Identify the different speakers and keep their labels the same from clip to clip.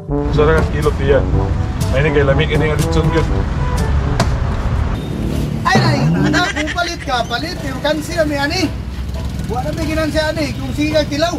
Speaker 1: Usa ra ka kilo tiyan. May ni kay lami kini nga litson gyud.
Speaker 2: Ay na, kung palit ka, palit. Pero kansi na may ani. Wala na may ginansya ani. Kung sige kag tilaw.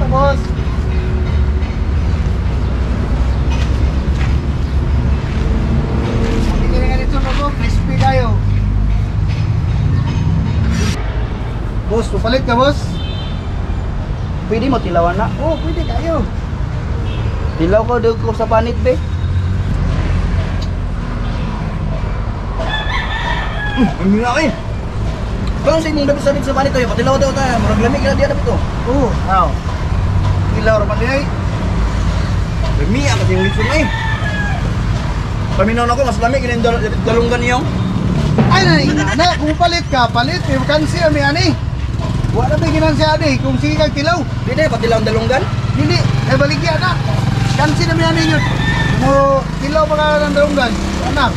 Speaker 2: Boss. Hindi ka nito mo, crispy kayo. Boss, papalit ka, boss?
Speaker 3: Pwede mo tilawan na?
Speaker 2: Oo, pwede kayo.
Speaker 3: Tilaw ko daw ko sa panit, be. Ang nga eh. Kung sa inyong dapat sa panit, tayo, patilaw daw tayo. Murag lamig na diyan ito.
Speaker 2: Oo, aw. Tilaw raman niya eh.
Speaker 3: Lami ang kasi yung litson eh. Paminaw na ko, mas lamig yun yung dalunggan niyong.
Speaker 2: Ay, na, kung palit ka, palit. Pero kansi na may ani. Wala may ginansya ani. Kung sige kag tilaw.
Speaker 3: Hindi, patilaw ang dalunggan?
Speaker 2: Hindi, ay baligya na. Kansi na may ani yun. Kung tilaw pa ka ng dalunggan, anak.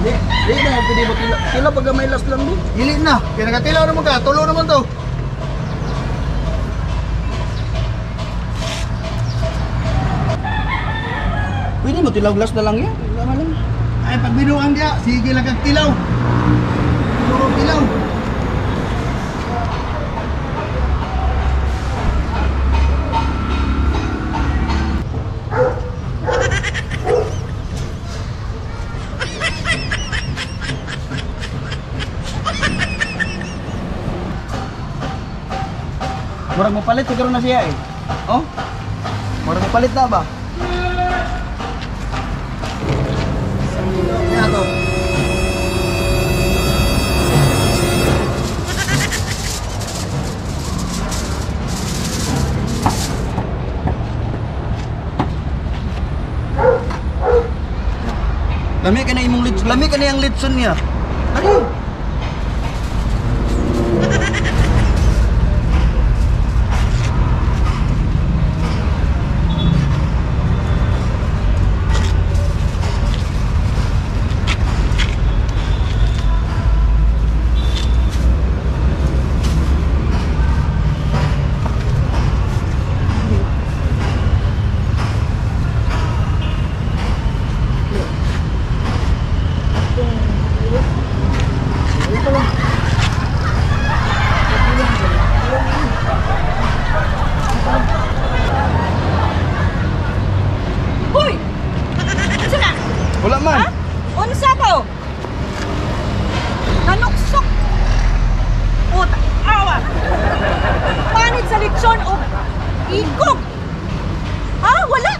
Speaker 3: Hindi, hindi na, pwede mo tilaw. Tilaw pag may last lang din.
Speaker 2: Dili na, kaya nagatilaw naman ka, tulo naman to.
Speaker 3: Pwede mo tilaw glass na lang yan. Wala lang.
Speaker 2: Ay, pag binuang diya, sige lang kag tilaw. Puro tilaw.
Speaker 3: Murag mo palit siguro na siya eh. Oh? Murag mo palit na ba?
Speaker 2: Kaya to.
Speaker 3: Lami ka na imong litson. Lami ka na yung litson niya. Ano?
Speaker 4: Hoy! Unsa na?
Speaker 3: Wala man.
Speaker 4: Ha? Unsa to? Nanuksok. Puta, awa. Panit sa lechon o ikog. Ha? Wala.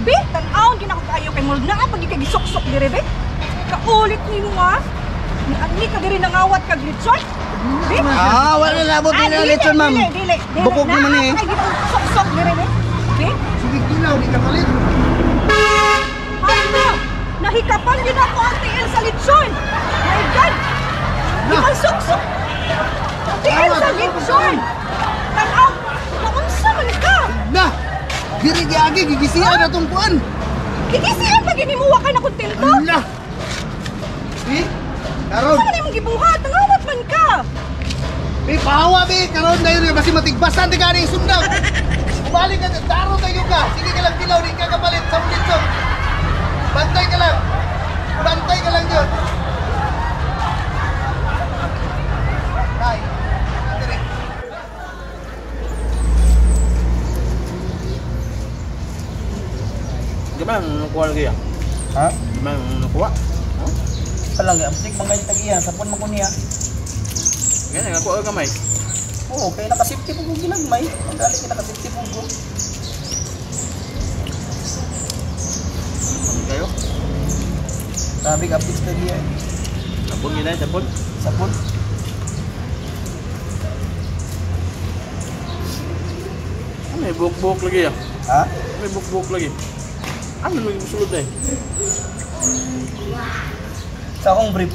Speaker 4: Be, tan-awon gina ko kaayo kay murag naa pag ikagisuksok dire be. Kaulit nimo ha. Ni ka diri nangawat kag lechon. Be?
Speaker 3: Ah, wala na labot
Speaker 4: Ah,
Speaker 3: ni
Speaker 4: dili,
Speaker 3: lechon, ma'am.
Speaker 4: Dili, dili, dili.
Speaker 3: Bukog naman eh.
Speaker 4: Naa pa kay gisuksok dire be. Be?
Speaker 2: Sige tilaw, di ka palit.
Speaker 4: Ano? Nahikapan yun ako ang tiil sa lechon! My God! Di ba suksok? Tiil sa lechon! Tanaw! Naunsa man ka!
Speaker 2: Na! Diri giagi, gigisian na tong kuan.
Speaker 4: Gigisian pa ginimuwa ka na kung tilto?
Speaker 2: Ala! Bi, karon.
Speaker 4: Unsa man imong gibuhat? Nangawat man ka!
Speaker 2: Bi, pahawa bi, karon na yun, basi matigbasan di ka ni sundang. Balik ka, daro tayo ka. Sige ka lang tilaw, di ka kapalit sa litson. Bantay ka lang. Bantay ka lang yun. Tay, dire.
Speaker 3: Di ba nakuha lagi ya? Ha? Di ba nakuha? Ha? Palang amtik man kayo tagiya, sapon man ko niya.
Speaker 5: Ganyan, nakuha ka gamay.
Speaker 3: Oo, kaya nakasafety po ko ginagmay. Ang dali kaya nakasafety po ko.
Speaker 2: Grabe ka updates na diya.
Speaker 5: Sabon yun ay, sabon.
Speaker 2: Sabon.
Speaker 5: Ano may buhok-buhok lagi ah.
Speaker 2: Ha?
Speaker 5: May buhok-buhok lagi. Ano lagi musulod eh?
Speaker 2: Sa akong brief.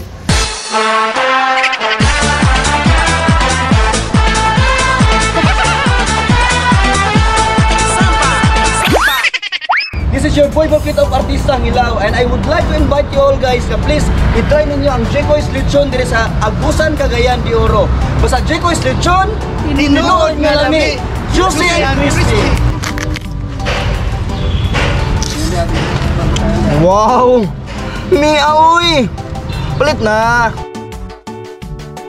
Speaker 2: This is your boy Bukit of Artista Ngilao and I would like to invite you all guys na please i-try ninyo ang Jekoy's Lechon dire sa Agusan, Cagayan de Oro. Basta Jekoy's Lechon, tinuod nga lami, juicy and crispy. Wow! Miaoy! Palit na!